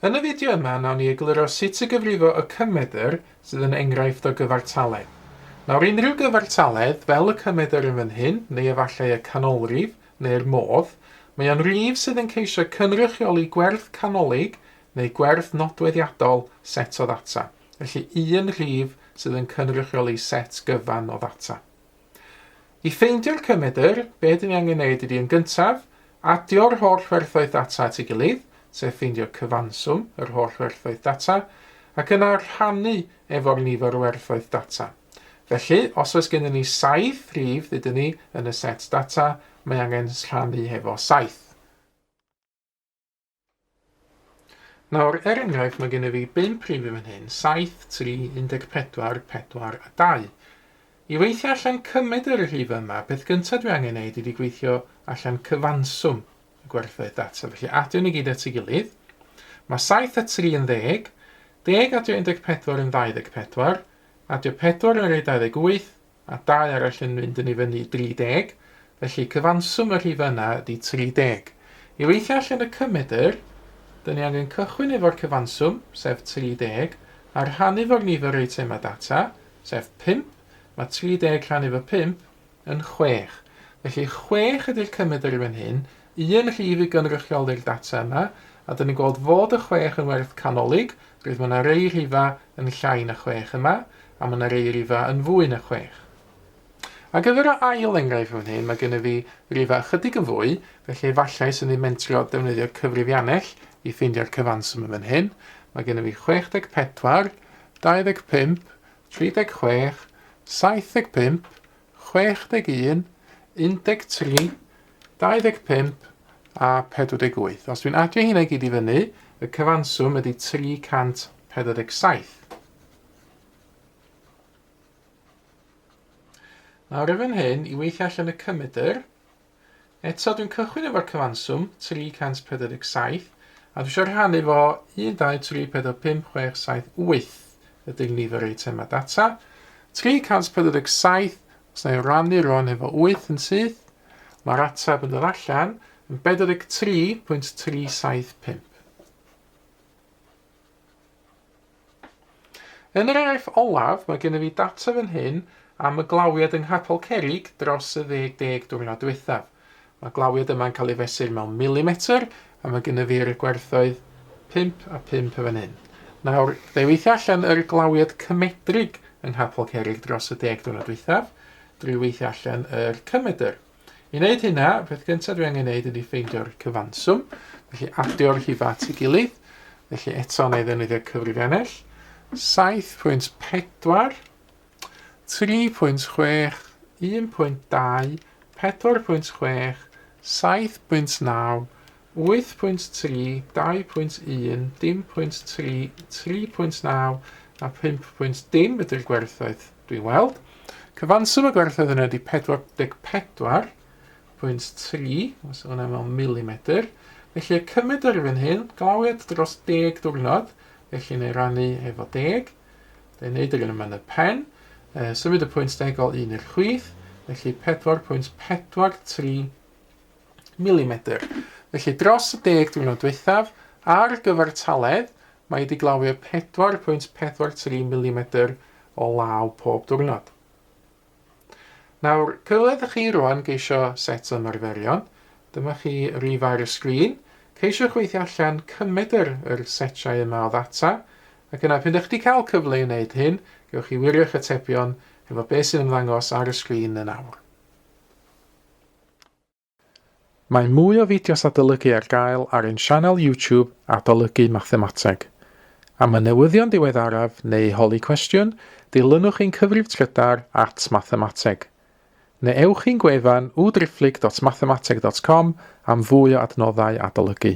Yn y fideo yma, nawn ni egluro sut i gyfrifo y cymedr sydd yn enghraifft o gyfartaledd. Nawr, unrhyw gyfartaledd, fel y cymedr yn fan hyn, neu efallai y canolrif, neu'r modd, mae o'n rif sydd yn ceisio cynrychioli gwerth canolig neu gwerth nodweddiadol set o ddata. Felly, un rhif sydd yn cynrychioli set gyfan o ddata. I ffeindio'r cymedr, be dyn ni angen neud ydy yn gyntaf, adio'r holl werthoedd data at ei gilydd, sef ffeindio cyfanswm yr holl werthoedd data, ac yna rhannu efo'r nifer o werthoedd data. Felly, os oes gennym ni 7 rhif, ddudwn ni, yn y set data, mae angen rhannu hefo 7. Nawr, er enghraifft, mae gennyf fi bump rhif yn fan hyn, 7, 3, 14, 4 a 2. I weithio allan cymedr y rhif yma, peth gyntaf dwi angen neud ydy gweithio allan cyfanswm y gwerthoedd data. Felly, adio nhw gyd at ei gilydd. Mae 7 a 3 yn 10, 10 adio 14 yn 24, adio 4 yn rhoi 28, a dau arall yn mynd yn ei fyny i 30, felly cyfanswm y rhif yna ydy 30. I weithio allan y cymedr, dyn ni angen cychwyn efo'r cyfanswm, sef 30, a rhannu fo'r nifer o eitemau data, sef 5, mae 30 rhannu fo 5 yn 6. Felly 6 ydy'r cymedr yn fan hyn, un rhif i gynrychioli'r data yma, a dyn ni'n gweld fod y 6 yn werth canolig, roedd mae yna rei rhifau yn llai na 6 yma, a mae yna rei rifau yn fwy na 6. Ar gyfer y ail enghraifft fan hyn, mae gennyf fi rifau ychydig yn fwy, felly efallai sy'n ni'n mentro defnyddio cyfrifiannell i ffeindio'r cyfanswm yn fan hyn. Mae gennyf fi 64, 25, 36, 75, 61, 13, 25 a 48. Os dwi'n adio hynna i gyd i fyny, y cyfanswm ydy 347. Nawr yn fan hyn, i weithio allan y cymedr, eto dwi'n cychwyn efo'r cyfanswm, 347, a dwi eisiau rhannu fo 1, 2, 3, 4, 5, 6, 7, 8 ydy'r nifer eitemau data. 347, os na i rannu rwan efo 8 yn syth, mae'r ateb yn dod allan yn 43.375. Yn yr enghraifft olaf, mae gennyf fi data fan hyn am y glawiad yng Nghapel Cerrig dros y ddeg deg diwrnod diwethaf. Mae glawiad yma'n cael ei fesur mewn milimetr, a mae gennyf fi'r gwerthoedd 5 a 5 yn fan hyn. Nawr, fe weithio allan yr glawiad cymedrig yng Nghapel Cerrig dros y deg diwrnod diwethaf, drwy weithio allan yr cymedr. I wneud hynna, y peth gyntaf dwi angen wneud ydy ffeindio'r cyfanswm. Felly adio'r rhifau at ei gilydd. Felly eto na i ddefnyddio cyfrifiannell. 7.4, 3.6, 1.2, 4.6, 7.9, 8.3, 2.1, dim pwynt 3, 3.9 a 5 pwynt dim ydy'r gwerthoedd dwi'n weld. Cyfanswm y gwerthoedd yna ydy 44.3, os hwnna mewn milimetr. Felly y cymedr fan hyn, glawiad dros 10 diwrnod, felly neu rannu efo 10. Dwi'n neud yr un yma yn y pen. Symud y pwynt degol un i'r chwith, felly 4.43 milimetr. Felly dros y deg diwrnod diwethaf, ar gyfartaledd, mae wedi glawio 4.43 milimetr o law pob diwrnod. Nawr, cyfle i chi rwan geisio set o ymarferion. Dyma chi rif ar y sgrin. Ceisiwch weithio allan cymedr yr setiau yma o ddata, ac yna pan ydych chi wedi cael cyfle i wneud hyn, gewch chi wirio'ch atebion efo beth sy'n ymddangos ar y sgrin yn awr. Mae mwy o fideos adolygu ar gael ar ein sianel YouTube Adolygu Mathemateg. Am y newyddion diweddaraf neu holi cwestiwn, dilynwch ein cyfrif trydar at mathemateg. Neu ewch i'n gwefan www.mathemateg.com am fwy o adnoddau adolygu.